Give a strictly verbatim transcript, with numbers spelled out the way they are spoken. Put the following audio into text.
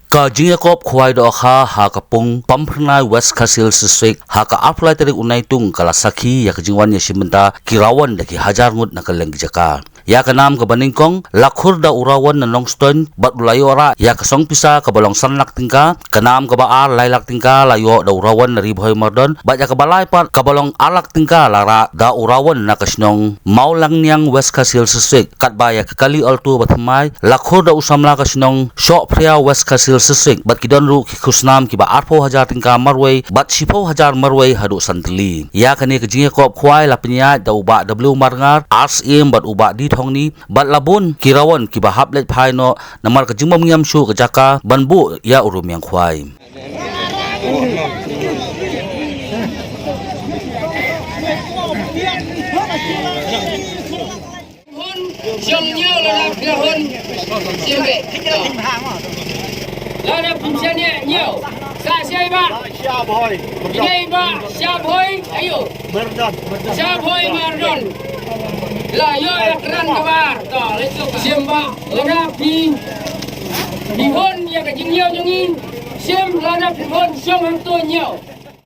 Ka jingïakop khwai dohkha ha ka pung Pamphyrnai, West Khasi Hills District, ha ka arphew lai tarik u Naitung, ka la sakhi ïa ka jingwan ïashim bynta ki rawan da ki hajar ngut na kylleng ki jaka. Ïa ka nam kaba nyngkong la khur da u rawan na Nongstoiñ bad u la ïoh rah ïa ka song pisa kaba long san lak tyngka. Ka nam kaba ar lai lak tyngka la ïoh da u rawan na Ri Bhoi Mardon bad ïa kaba lai pat kaba long ar lak tyngka la rah da u rawan na ka shnong Mawlangniang, West Khasi Hills District. Katba ïa ka kali Alto bathymmai la khur da u samla ka shnong Shohphria, West Khasi Hills District, bad ki don ruh ki khusnam kiba arphew hajar tyngka marwei bad shiphew hajar marwei haduh san tylli. Ïa kane ka jingïakop khwai la pynïaid da u Bah W Marngar, Arsyiem, bad u Bah D Thongni, bad la bun ki rawan kiba hap leit phai noh namar ka jingbym ñiam shuh ka jaka ban buh ïa u rmiang khwai. Hun, shong ñiew la dap la hun. Shim beit. La dap pynshaniah ñiew. Sa shai ba. Shai ba, Shabhoi, ayo. Shabhoi Mardon. La ïoh ïa ka rang kaba ar. To, let's go. Shim ba, la dap phi. Phi hun ïa ka jingñiew jong ngi. Shim la dap phi hun shong hangto ñiew.